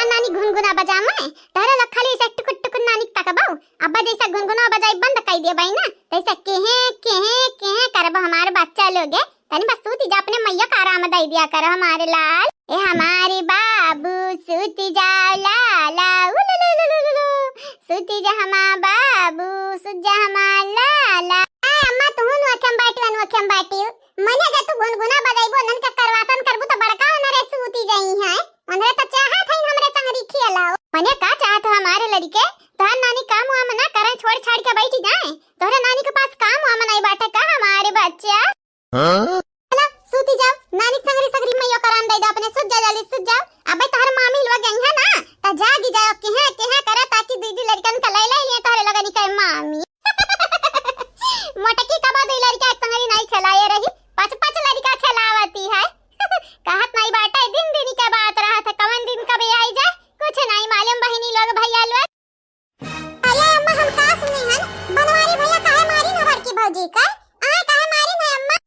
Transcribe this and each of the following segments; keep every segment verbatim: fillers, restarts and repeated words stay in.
नानी गुनगुना बजा मैं, तहरे लोग खाली ऐसे टुकुर टुकुर नानी तकबउ। अब्बा जैसा गुनगुना बजाई बंद कइ देबइ ना, तैसे केहे केहे केहे करब हमार बच्चा लोगे। तनी बस सूति जा, अपने मइया का आराम दइ दिया कर हमारे लाल। ए हमारे बाबू सूति जाओ लाला, उलुलुलुलुलु। सूति जा हमार बाबू, सूति जा हमार लाला। ए अम्मा, तुहूँ नोखे में बाटिउ, नोखे में बाटिउ। मने जब तू गुनगुना बजाइबो, उन्हन के करवासन करबू त बड़का ओनरे सूति जइहैं। ओनरे त चाहत हइन हमरे संगरी खेलाओ। मने का चाहत हो हमारे लड़िके? तोहार नानी काम वाम ना करैं, छोड़ छाड़ के बैठी जाएँ। तोहरे नानी के पास काम वाम नाहीं बाटे का हमारे बच्चा? हाँ? चलो, सूती जाओ, नानी के संगरी सगरी मइयो करान दे दो अपने, सुत जा जल्दी, सुत जाओ। अबे तोहर मामी लोग गई है ना, त जागी जाओ, केहे केहे करे, ताकि दीदी लड़कन का लै लै लिए तोहरे लोगन के मामी। मोटकी कबो दुई लड़का एक संगरी नाहीं खेलाए रही, पाँच पाँच लड़का खेलावती है। कहत नाहीं बाटे, दिन दिन के बात रहत है, कवन दिन कब आई जाए, कुछ नाहीं मालूम बहिनी लोग भइया लोग। अरे अम्मा, हम का सुने हन, बनवारी भइया काहे मारिन है बड़की भौजी का? आय काहे मारिन है अम्मा?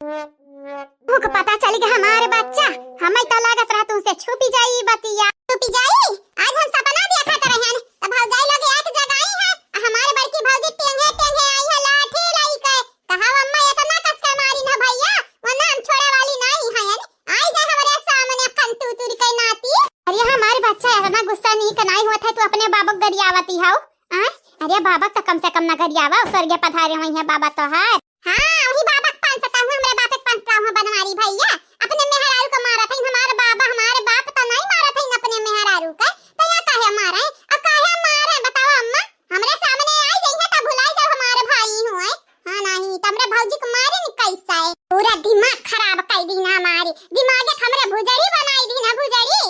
तू के पता चल गया हमारे बच्चा, हमें तो लागत रहा तुमसे छुपी जाई बतिया। छुपी जाई? आज हम सपना देखत रहन, त भौजाई लोग एक जगह आई है, आ हमारे बड़की भौजी टेंगे टेंगे आई है लाठी लइके। कहा अम्मा इतना कस के मारिन है भइया, वरना हम छोड़े वाली नाहीं है। आई जाए हमरे सामने खंतू तुरी के नाती। अरे हमारे बच्चा इतना गुस्सा नीक नाहीं होत है, तू अपने बाबा गरियावती हौ। आय, अरे बाबा तो कम से कम ना गरियावा, स्वर्ग पधारे होइहैं बाबा तोहार। हाँ, वही बाबा के पाँच सौ हूँ, हमरे बाप के पाँच सौ हूँ बनवारी भइया। अपने मेहरारू का मारत है, हमारे बाबा, हमारे बाप तो नाहीं मारत है अपने मेहरारू का, तो यहाँ काहे मारे? अब काहे मारे बताओ अम्मा? हमरे सामने आई जइहैं त भुलाई जाओ हमारे भाई हुए। हाँ नाहीं, त हमरे भौजी के मारे न कैसा है। पूरा दिमाग खराब कइ दीन हमारे, दिमागे के हमरे भुजरी बनाई दीन भुजरी।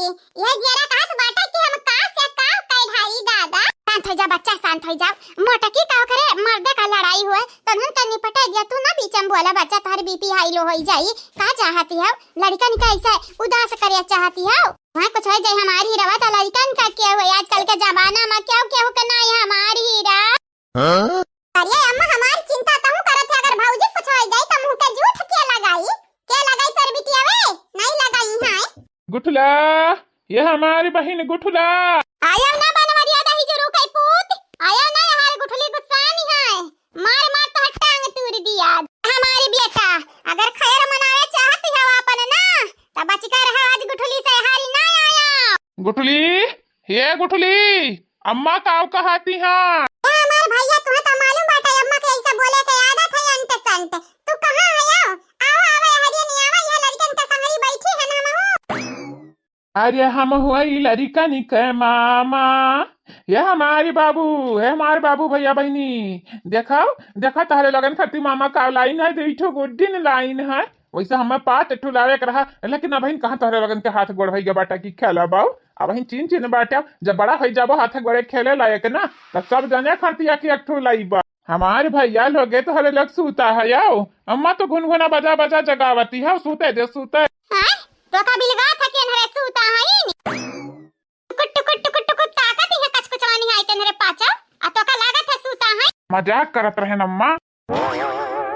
यह जियरा कहत बाटे कि हम का से का कइ ढाई दादा। शांत होइ जा बच्चा, शांत होइ जा। मोटकी का करे मर्दे का लड़ाई हुए, तन्हन का निपटे दिया, तू ना बीच में बोला बच्चा, तोहर बीपी हाई लो होइ जाई। का चाहती हौ? लड़कन का ऐसे उदास करे चाहती हौ? वहाँ कुछ होइ जाए हमारी रवा त लड़कन का क्या हुए? आजकल के जमाना में क्यों केहू के नाहीं हमारी हीरा। हाँ? अरे अम्मा, हमार चिंता तहूँ करत है, अगर भौजी कुछ होइ जाई त मुँह के जूठ के लगाई? के लगाई तोर बिटिया वे? नाहीं लगाई है। गुठला, ये हमारी बहिन गुठला। आयो ना बनवरिया दही जरू के पूत, आयो ना, हमार गुठली गुस्सानी है, मार मार तो टांग तूर दिया। हमारी बेटा, अगर खैर मनावे चाहती हो अपन ना, त बच कर रहा, आज गुठली से हारी ना आया। गुठली, हे गुठली, अम्मा काव कहती हाँ? ए हमार भइया, तुहे त मालूम बाटे, अम्मा के ऐसा बोले के आदत है, अंट संट। तू कहाँ है? आओ, आओ, आओ, हरिया नहीं आवा, यह लड़कन के संगरी बैठी है ना, हमहू। अरे हम हुआ ई लड़कन के मामा, ये हमारी बाबू, हे हमार बाबू, भइया बहिनी, देखा, देखा तहरे लगन खातिर मामा का लाइन है, दो ठो गुड्डी न लाइन है। वैसे हमें पाँच ठो लावे के रहा, लेकिन अबहिन कहाँ तोहरे लगन के हाथ गोड़ होइ गया बाटा कि खेला बाऊ। अबहिन चीन चीन बाटे, जब बड़ा होइ जाबो हाथ गोड़े खेले लायक ना, तब सब जने खरतिया के एक ठो लाइबा। हमार भइया लोगे तोहरे लग सूता है, आओ। अम्मा तो गुनगुना बजा बजा जगावती है, सूते दे, सूते। हाँ? तो का बिलगा था कि अनहरे सूता है ही नहीं? टुकुर, टुकुर, टुकुर, टुकुर ताकत ही है, कचकुचवानी है तेनरे पाछा, आ तो का लागत है सूता है? मजाक करत रहन अम्मा।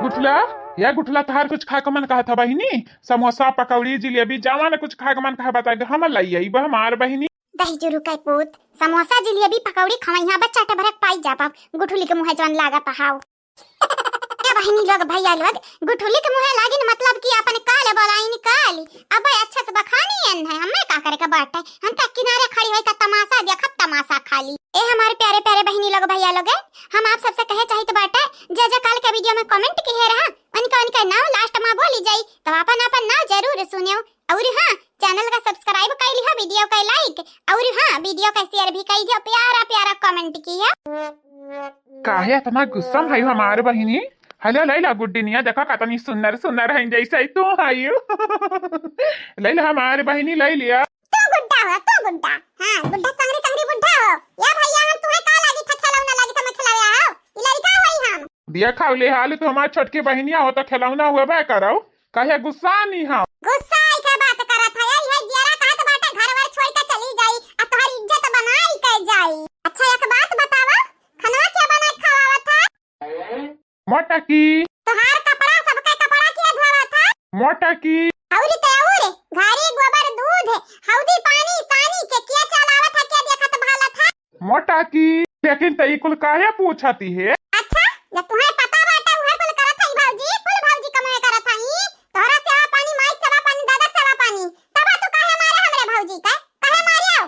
गुठला, या गुठला, तहार कुछ खाए के मन कहत है बहिनी? समोसा, पकौड़ी, जिलेबी, जवान कुछ खाए के मन कहे बताए दे, हम लाई आई बा हमार बहिनी। दही जुरु के पूत, समोसा, जिलेबी, पकौड़ी खवइहा बा, चट भरक पाई जाबा, गुठली के मुँहे जवन लागत हाउ। ए बहिनी लोग, भइया लोग, गुठुली के मुँहे लागिन मतलब कि अपन काल बोलाइन काल। अबे अच्छा से बखानी एन है, हमें का करे के बाटे? हम त किनारे खड़ी होई का तमाशा देखब, तमाशा खाली। ए हमारे प्यारे प्यारे बहिनी लोग, भइया लोग, हम आप सबसे कहे चाहित बाटे, जे जे काल के video में comment किहे रहा, उनका उनका नाव last में बोली जाई, तो अपन अपन नाव जरूर सुनियो। और हाँ, channel का subscribe कर लिहा, video का like, और हाँ, video का share भी कर दियो, प्यारा प्यारा comment किया। काहे इतना गुस्सा में है हमार बहिनी? हले लैला गुड्डीनिया, देखा कतनी सुंदर सुंदर है, जैसे ही तू है। लैला हमार बहिनी, लै लिया। तू गुड्डा हो, तू गुड्डा। हाँ, गुड्डा संगरी संगरी बुड्ढा हो। या भइया, हम तुहे का लागी था, खिलौना लागी था, मैं खिलावे आओ। ई लड़का होई हम। दिया खाओ ले हाल, तू हमार छोटकी बहिनिया हो तो खिलौना हुआ बे करो। काहे गुस्सा नहीं हम? गुस्सा आई के बात करत है, यही है जियरा कहत बाटे घर वर छोड़ के चली जाई, आ तोहर इज्जत बनाई के जाई। अच्छा एक बात बतावा, खनवा के बना खवावत है? मोटकी। तोहार कपड़ा सबके कपड़ा के धोवत है? मोटकी। औरी ते और, घारी गोबर दूध, हौदी पानी सानी के के चलावत है, के कि लेकिन तई कुल काहे पूछती है? अच्छा, जब तुम्हें पता बाटे उहे कुल करत हई भौजी, कुल भौजी कमवे करत हई। तोहरा सेवा पानी, माई सेवा पानी, दादा सेवा पानी, तब तू काहे मारे हमरे भौजी के? काहे मारे हो?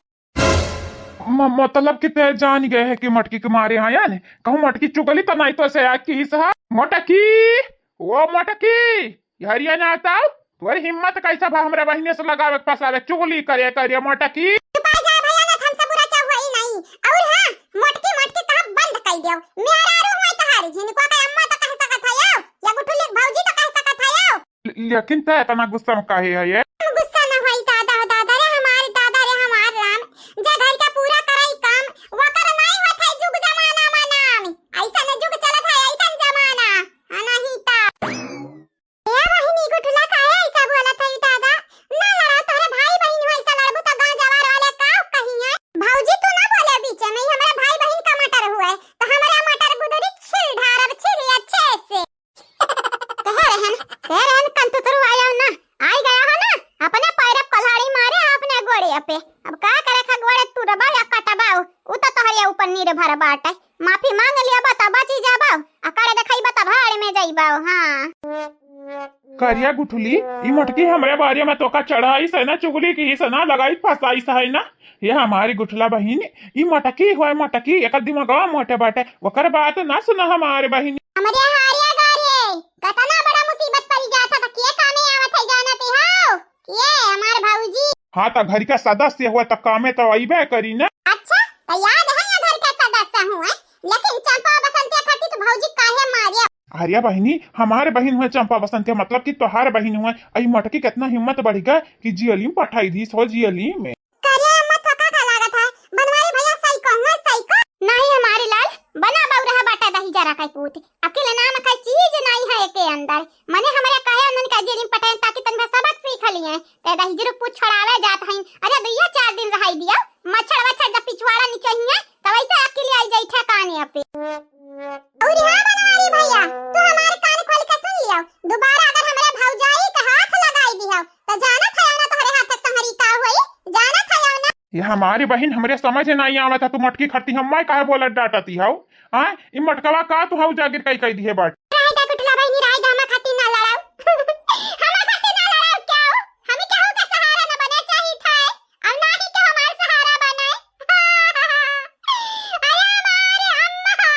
म-, मतलब कि ते जान गए है कि मटकी के मारे हैं या नहीं? कहूँ मटकी चुगली तो नहीं तो से आग की हिस्सा। मटकी, ओ मटकी, हरिया ना आता। तोरी हिम्मत कैसा भा हमरा बहिने से लगावे के फंसावे, चुगली करे करिया मटकी। चुपाई जा भैया, ना हमसे बुरा क्या हुआ ही नहीं। और हाँ, मोटकी मोटकी कहा बंद कर दियो। मेरा रू हुआ तहारी, जिनको का अम्मा तो कह सकत है यो, या गुठुली भौजी तो कह सकत है यो। ले-, लेकिन ते इतना गुस्सा में काहे है ये? हम गुस्सा न होई दादा, हो दादा रे हमार, दादा रे हमार राम, जे घर का पूरा करई काम, वकर नाई होत है जुग जमाना मा नाम। ऐसा न जुग चलत है, ऐसा जमाना, आ नहीं ता। ए बहिनी गुठुला काहे ऐसा बोलत है दादा? ना लड़ा, तोहरे भाई बहिन हो ऐसा लड़बू तो गांव जवार वाले का कही है? भौजी तू ना बोले बीच में, हमारे भाई बहिन का मटर हुआ है, तो हमारे मटर गुदरी छिल ढारब छिल अच्छे से। कहे रहन, कहे रहन कंतुतरू आया ना, आई गया हो ना, अपने पैर कुल्हाड़ी मारे अपने गोड़े पे। अब का करे खा गोड़े तुरबा या कटबा, उ तो तोहरे ऊपर निर्भर बाटे। माफी मांग लिया बा त बची जाबा, आ करे देखई बा त भाड़ में जाइबा। हाँ। करिया गुठली, ई मटकी हमरे बारे में तोका चढ़ाई से ना चुगली की से ना लगाई फसाई से है ना। ये हमारी गुठला बहिन, ई मटकी हुआ मटकी, एकर दिमागवा मोटे बाटे, ओकर बात ना सुना हमारे बहिन। हमरे हारिया गारिये, कतना बड़ा मुसीबत पड़ी जात है, त के कामे आवत है जानत हो? के हमार भौजी? हाँ, त घर का सदस्य हुआ त कामे तो अइबे करी ना। अच्छा, त याद है ये घर का सदस्य हूँ, हैं? लेकिन चंपा बसंतिया खातिर तो भौजी काहे मारिया? अरे बहिनी, हमारे बहिन हुए चंपा बसंतिया, मतलब कि तोहार बहिन हुए। अई मटकी कितना हिम्मत बढ़ गया कि जियली में पठाई दीस हो जियली में। करे अम्मा थका का लागत है, बनवारी भैया सही कहूँ है, सही कह। नहीं हमारे लाल, बना बउरहा बाटा दही जरा का पूत। अकेले नाम का चीज नहीं है एके अंदर। मने हमरे कहे उन्हन का जेरिम पटाएं ताकि तन भा सबक सीख लिए। ते दही जरूर पूछ छोड़ावे जात हईं। अरे दुइया चार दिन रहाई दिया। मच्छर वच्छर जब पिछवाड़ा निकहिए, तब ऐसे अकेले आई जाई ठेकाने पे। और हाँ बनवारी भैया, तू हमारे कान खोल के सुन लियो। दोबारा अगर हमरे भौजाई के हाथ लगाई दियो, तो जानत है ना तोहरे हाथ के संहरी का होई, जानत है ना। ये हमारी बहिन हमरे समझ नहीं आवत है, तू मटकी खरती हम्मा काहे बोलत डांटती हौ? हाँ, ई मटकवा का तू हौ जागिर कई कई दिहे बाट। राय दा गुठला बहिनी, राय दा, हमा खातिर ना लड़ाओ। हमा खातिर ना लड़ाओ क्या हो? हमी केहू का सहारा न बने चाहित है, और ना ही केहू हमार सहारा बने। अरे हमारे अम्मा।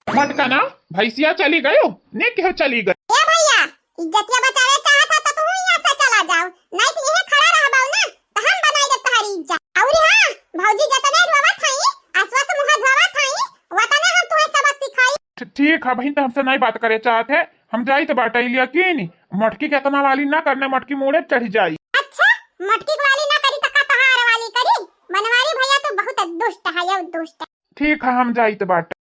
मटका ना, भैंसिया चली गयो, ने केहू चली गयो। ए भैया, इज्जतिया बचावे चाहत है तो तू यहाँ से चला जाओ, नहीं तो यहीं खड़ा रहबाऊ ना, तो हम बनाई देब तोहारी इज्जत। और हाँ, भौजी जतने रोवत हई, आंसुआ से मुँह धोवत हई, वतने हम तुम्हें सबक सिखाई। ठ-, ठीक है बहिन, तो हमसे नहीं बात करे चाहत है, हम जाइत बाटे, लेकिन मटकी के इतना वाली ना करने, मटकी मूड़े चढ़ जाई। अच्छा, मटकी वाली ना करी तो का तोहार वाली करी? बनवारी भैया तू बहुत दुष्ट है, यो दुष्ट। ठीक है, हम जाइत बाटे।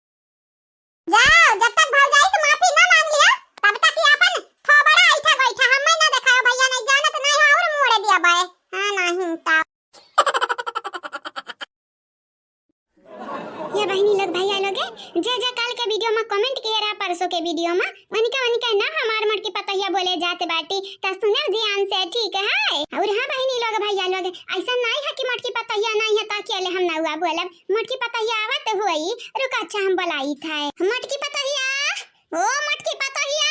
जाओ, जब तक भौजाई से माफी ना मांग लिया, तब तक ये अपन थोबड़ा ऐठा बैठा हमें ना देखाओ भैया, नहीं जानत नहीं है और मोड़ दिया बाय। हाँ, नहीं तो। ये बहिनी लोग, भैया लोग, जे जे काल के वीडियो में comment किए रहा, परसों के वीडियो में, उनके उनके ना हमार मटकी पतोहिया बोले जात बाटी, त सुने ध्यान से, ठीक है? और हाँ बहिनी लोग, भैया लोग, ऐसा नहीं है कि मटकी पतोहिया नहीं है तो अकेले हम नौआ बोलब। मटकी पतोहिया आवत होई, रुक, अच्छा हम बोलाई था। मटकी पतोहिया, ओ मटकी पतोहिया।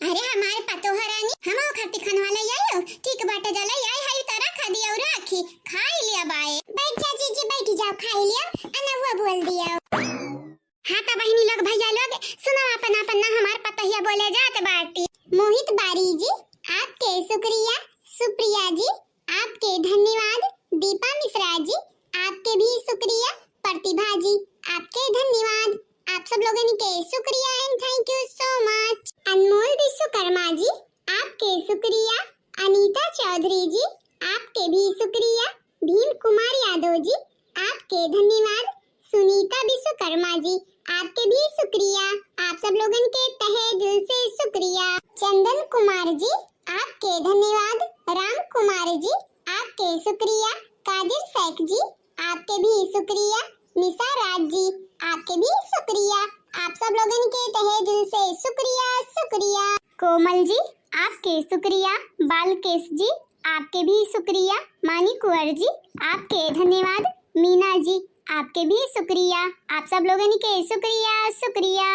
अरे हमारे पतोह रानी, हम खातिर खनवा ले आयो। ठीक बाटे, जा ले आई है, तारा खा दिया और राखी, खाई लिया बाए। बैठ जा जीजी, बैठ जाओ, खाई लिया, अनहुआ बोल दिया। हाँ त बहिनी लोग, भैया लोग, सुनो, अपन अपन ना हमार पतोहिया बोले जात बाटी। मोहित बारी जी, आपके शुक्रिया। सुप्रिया जी, आपके धन्यवाद। दीपा मिश्रा जी, आपके भी शुक्रिया। प्रतिभा जी, आपके धन्यवाद। आप सब लोगन के शुक्रिया and thank you so much। अनमोल विश्वकर्मा जी, आपके शुक्रिया। अनीता चौधरी जी, आपके भी शुक्रिया। भीम कुमार यादव जी, आपके धन्यवाद। सुनीता विश्वकर्मा जी, आपके भी शुक्रिया। आप सब लोगन के तहे दिल से शुक्रिया। चंदन कुमार जी, आपके धन्यवाद। राम कुमार जी, आपके शुक्रिया। कादिर शेख जी, आपके भी शुक्रिया। निशा राज जी, आपके भी शुक्रिया। आप सब लोगन के तहे दिल से शुक्रिया, शुक्रिया। कोमल जी, आपके शुक्रिया। बालकेश जी, आपके भी शुक्रिया। मानी कुंवर जी, आपके धन्यवाद। मीना जी, आपके भी शुक्रिया, आप सब लोगन के शुक्रिया, शुक्रिया।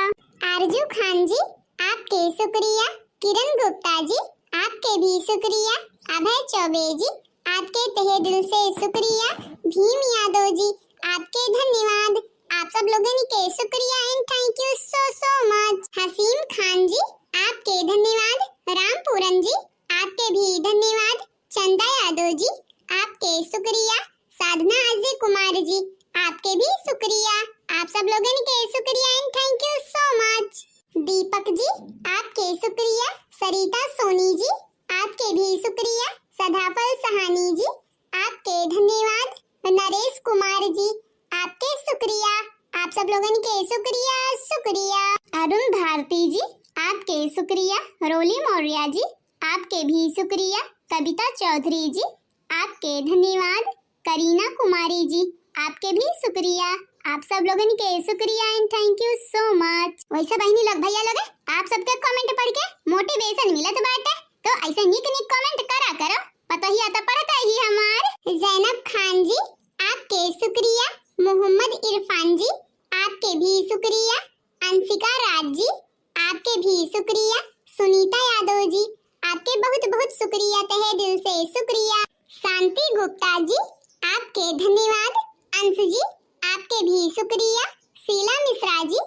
आरजू खान जी, आपके शुक्रिया। किरण गुप्ता जी, आपके भी शुक्रिया। अभय चौबे जी, आपके तहे दिल से शुक्रिया। भीम यादव जी, आपके धन्यवाद, आप सब लोगन के शुक्रिया and thank you so so much। हसीम खान जी, आपके धन्यवाद। रामपूरन जी, आपके भी धन्यवाद। चंदा यादव जी, आपके शुक्रिया। साधना अजय कुमार जी, आपके भी शुक्रिया, आप सब लोगन के शुक्रिया and thank you so much। दीपक जी, आपके शुक्रिया। सरिता सोनी जी, आपके भी शुक्रिया। सदाफल सहानी जी, आपके धन्यवाद। नरेश कुमार जी, आपके शुक्रिया, आप सब लोगन के शुक्रिया, शुक्रिया। अरुण भारती जी, आपके शुक्रिया। रोली मौर्या जी, आपके भी शुक्रिया। कविता चौधरी जी, आपके धन्यवाद। करीना कुमारी जी, आपके भी शुक्रिया, आप सब लोगन के शुक्रिया and thank you so much। वैसे बहिनी लोग, भैया लोग, आप सबके comment पढ़ के motivation मिलत बाटे, तो ऐसे निक निक comment करा करो, पतोहिया तो पढ़त ही हमार। जैनब खान जी, आपके शुक्रिया। मोहम्मद इरफान जी, आपके भी शुक्रिया। अंशिका राज जी, आपके भी शुक्रिया। सुनीता यादव जी, आपके बहुत बहुत शुक्रिया, तहे दिल से शुक्रिया। शांति गुप्ता जी, आपके धन्यवाद। अंश जी, आपके भी शुक्रिया। शीला मिश्रा जी,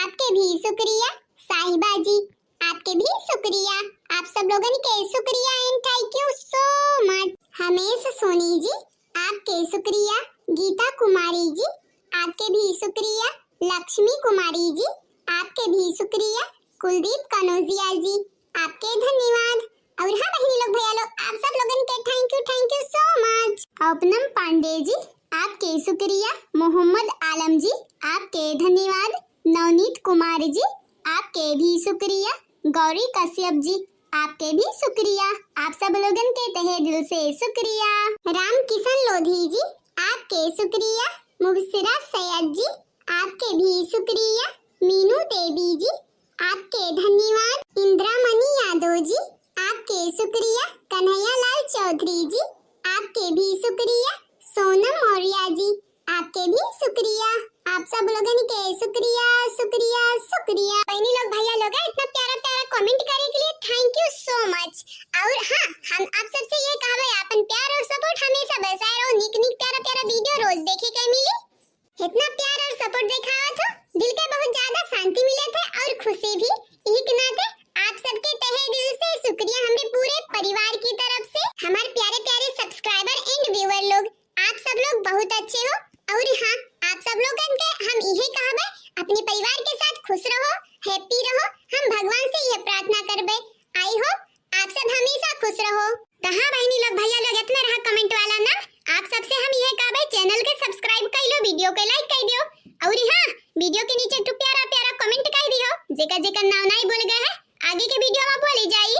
आपके भी शुक्रिया। साहिबा जी, आपके भी शुक्रिया, आप सब लोगन के शुक्रिया and thank you so much। हमेश सोनी जी, आपके शुक्रिया। गीता कुमारी जी, आपके भी शुक्रिया। लक्ष्मी कुमारी जी, आपके भी शुक्रिया। कुलदीप कनौजिया जी, आपके धन्यवाद। और हाँ बहिनी लोग, भैया लोग, आप सब लोगन के thank you, thank you so much। अपनम पांडे जी, आपके शुक्रिया। मोहम्मद आलम जी, आपके धन्यवाद। नवनीत कुमार जी, आपके भी शुक्रिया। गौरी कश्यप जी, आपके भी शुक्रिया, आप सब लोगन के तहे दिल से शुक्रिया। राम किशन लोधी जी, आपके शुक्रिया। मुबशिरा सैयद जी, आपके भी शुक्रिया। मीनू देवी जी, आपके धन्यवाद। इंद्रामणि यादव जी, आपके शुक्रिया। कन्हैया लाल चौधरी जी, आपके भी शुक्रिया। सोनम मौर्या जी, आपके भी शुक्रिया, आप सब लोगन के शुक्रिया, शुक्रिया, शुक्रिया। बहिनी लोग, भैया लोग, इतना प्यारा प्यारा comment करे के लिए thank you so much। और हाँ, हम आप सबसे ये कहबे, आपन प्यार और support हमेशा बरसाए रहो, निक निक प्यारा प्यारा video रोज देखे के मिली। इतना प्यार और support देखावत हो, दिल के बहुत ज्यादा शांति मिलत है और खुशी भी। इही के नाते आप सबके तहे दिल से शुक्रिया, हमरे पूरे परिवार की तरफ से। हमारे प्यारे प्यारे subscriber and viewer लोग, आप सब लोग बहुत अच्छे हो। और हाँ, आप सब लोगन के हम इहे कहबे, अपने परिवार के साथ खुश रहो, happy रहो। हम भगवान से यह प्रार्थना करबे, I hope आप सब हमेशा खुश रहो। तो हाँ बहिनी लोग, भैया लोग, इतना रहा comment वाला ना। आप सबसे हम यह कहबे, channel के subscribe कर लो, video के like कर दियो। और हाँ, video के नीचे एक ठो प्यारा प्यारा comment कर दियो, जेकर जेकर नाम नहीं बोल गए हैं, आगे के video में बोली जाई।